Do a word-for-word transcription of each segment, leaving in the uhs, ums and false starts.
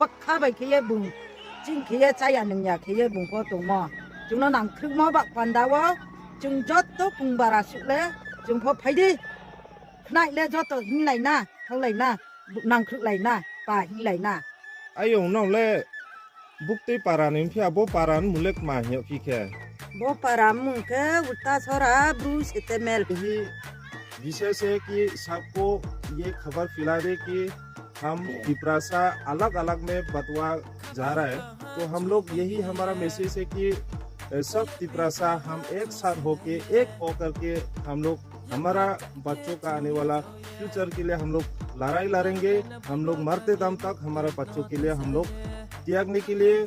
Pakha bai khe ye bung, ching khe ye chaya nung ya khe ye bung pho tongmo. Chung no nangkhruhmo ba panda wo, chung joto kung bara suh le, chung pho phai di. Khnai le joto hinglai na, thannglai na, nangkhruhlai na, pa hinglai na. Ayong nao le buktui para ni phi abo para ni mung le kma hing yagphi khe? Bo para mung khe Ultasora Bru Settlement. विशेष है कि सबको ये खबर फैला दे कि हम तिपरासा अलग-अलग में बंटवा जा रहा है। तो हम लोग यही हमारा मैसेज है कि, अ, सब तिपरासा हम एक साथ होके, एक होकर के हम लोग हमारा बच्चों का आने वाला फ्यूचर के लिए हम लोग लड़ाई लड़ेंगे। हम लोग मरते दम तक हमारा बच्चों के लिए हम लोग त्यागने के लिए,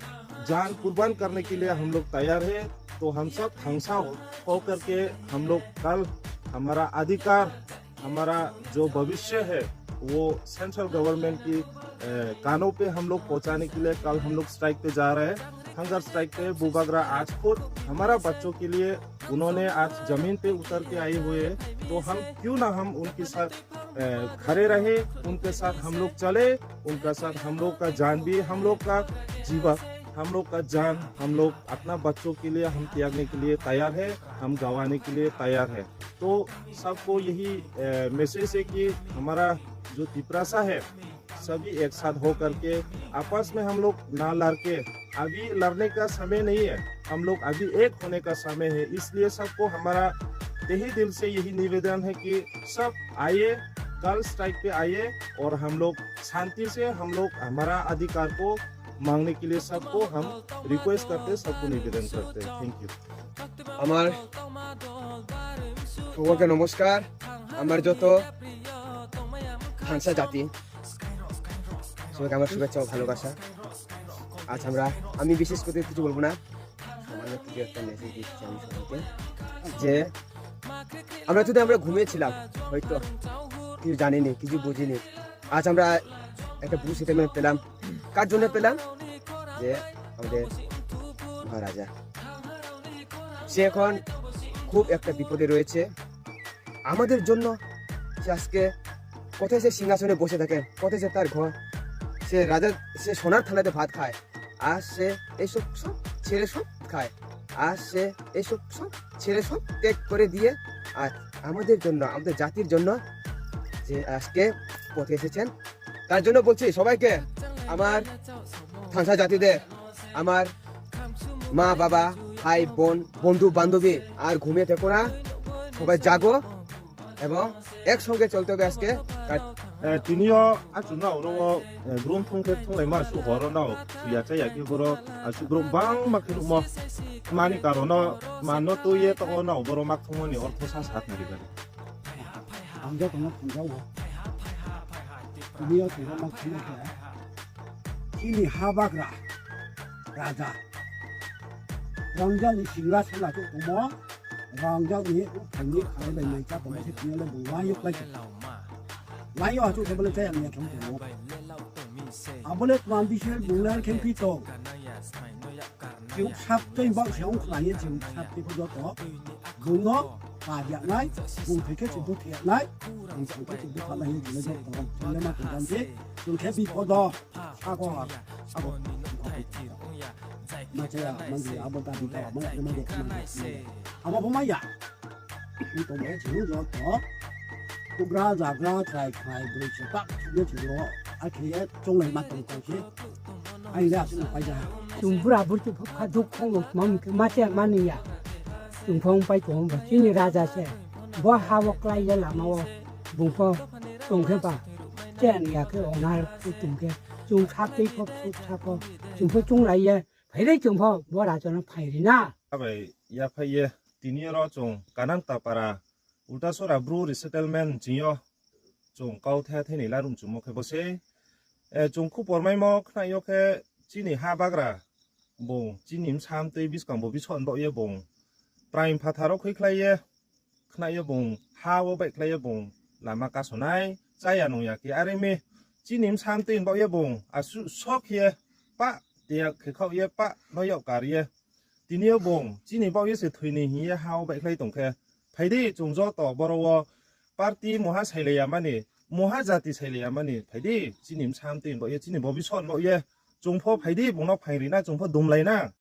जान कुर्बान करने के लिए हम लोग तैयार है। तो हम सब थांगसा हो, होकर के हम लोग कल हमारा अधिकार, हमारा जो भविष्य है, वो सेंट्रल गवर्नमेंट की, अ, कानों पे हम लोग पहुंचाने के लिए कल हम लोग स्ट्राइक पे जा रहे हैं। हंगर स्ट्राइक पे बुबाग्रा आज खुद हमारा बच्चों के लिए उन्होंने आज जमीन पे उतर के आए हुए हैं, तो हम क्यों ना हम उनके साथ, अ, खड़े रहे, उनके साथ हम लोग चले, उनका साथ हम लोग का जान भी, हम लोग का जीवन, हम लोग का जान, हम लोग अपना बच्चों के लिए हम त्यागने के लिए तैयार है, हम गंवाने के लिए तैयार है। तो सबको यही, अ, मैसेज है कि हमारा जो तिपरासा है, सभी एक साथ होकर के आपस में हम लोग ना लड़ के, अभी लड़ने का समय नहीं है, हम लोग अभी एक होने का समय है। इसलिए सबको हमारा तहे दिल से यही निवेदन है कि सब आइए, कल स्ट्राइक पे आइए और हम लोग शांति से हम लोग हमारा अधिकार को मांगने के लिए सबको हम रिक्वेस्ट करते, सबको निवेदन करते हैं। Thank you. আমার সকলকে নমস্কার। আমার যত থাংসা জাতি, সবাইকে আমার শুভেচ্ছা ও ভালোবাসা। আজ আমরা, আমি বিশেষ করে কিছু বলবো না, সামান্য কিছু একটা মেসেজ দিচ্ছি আমি সবাইকে, যে আমরা যদি আমরা ঘুমিয়েছিলাম, হয়তো কিছু জানিনি, কিছু বুঝিনি। আজ আমরা একটা ব্রু সেটেলমেন্ট পেলাম। কার জন্য পেলাম? যে আমাদের মহারাজা, সে এখন খুব একটা বিপদে রয়েছে। আমাদের জন্য সে আজকে, কোথায় সে সিংহাসনে বসে থাকে, কোথায় সে তার ঘর, সে রাজা, সে সোনার থালাতে ভাত খায়, আর সে এইসব সব ছেড়ে সব খায়, আর সে এইসব সব ছেড়ে সব ত্যাগ করে দিয়ে আজ আমাদের জন্য, আমাদের জাতির জন্য যে আজকে পথে এসেছেন, তার জন্য বলছি সবাইকে, আমার থাংসা জাতিদের, আমার মা বাবা, ভাই বোন, বন্ধু বান্ধবী, আর ঘুমিয়ে থেকো না, সবাই জাগো এবং একসঙ্গে চলতে হবে আজকে। Tini yo achung nao ro wo, brum thung khe thunglai ma su horo nao, suya chaya khe boro, asuh brouh bangma khe nuhmo. Mani karon no, man no tui ye taoh wo nao boro ma thungmo ni ortho sa sa khnari bari. Ang joto no thangja wo. Tini yo chung ma thangmo khe, chini ha bagra, raja, Rangjak ni singra sona chouh tongmo, Rangjak ni uphang ni khalai bai mai chá tongmo se tini yo le bung lai yo klái tong. Lai yo achouh khe bo le chaya ni ya thang tongmo. Abo le tma bisi bung le khe phi tong. Chung sap tei baoh se ong khlai ye chung sap tei pho joto. Bung no pa ya nai, bung thoi khe chung pho thoi ya nai. Bung thoi khe chung pho thoi nai ye chung le joto. Chung le ma tong jang se, chung khe bipod o. Sako, sako. Ma chaya, mandi, abo ta di ta, ma ya, ma ya, ma ya. Abo pho ma ya. Ni tong bai chung joto. Kugra, jagra, chrai, khnai, broi, se tak, chung ye chung ro. Akhe ye, chonglai ma tong tong se. Ai le, asuh no pai ja. Chung bura burti pho kha duk khong no, ma, ma chaya, ma ni ya. Chung phong pai tong ba, chini raja se. Bo ha wo klái ye lama wo. Bung pho tong khe ba. Chaya ni ya khe, onar pho tong khe. Chung sap tei pho, suk sap pho. Chung pho chunglai ye. Phai ri chung pho, bo raja no phai ri na. Abai yaphai ye, tini yo ro chung Kanantapara, Ultasora Bru resettlement ching yo chung kau the the ni larum chungmo khe bo se. Eh, chung khupor maimo khnai yo khe chini ha bagra bung, chini bsa mtui buskang bo bison baoh ye bung. Praing phathar wo khuikhlai ye, khnai yo bung, ha wo baihkhlai ye bung, lama kasonai, chaya nung ya khe are mi, chini bsa mtui baoh ye bung, asuh sok ye, pah, tiyak khe khaoh ye, pah, no yag kar ye. Tini yo bung, chini baoh ye se thoi ni hing ye ha wo baihkhlai tong khe. Phai di, chung joto boro wo, party muha sailai ya mani, muha jati sailai ya mani, phai di, chini bsa mtui baoh ye, chini bo bison baoh ye, Chung pho phai di, bung no phaing ri na, chung pho dumlai na.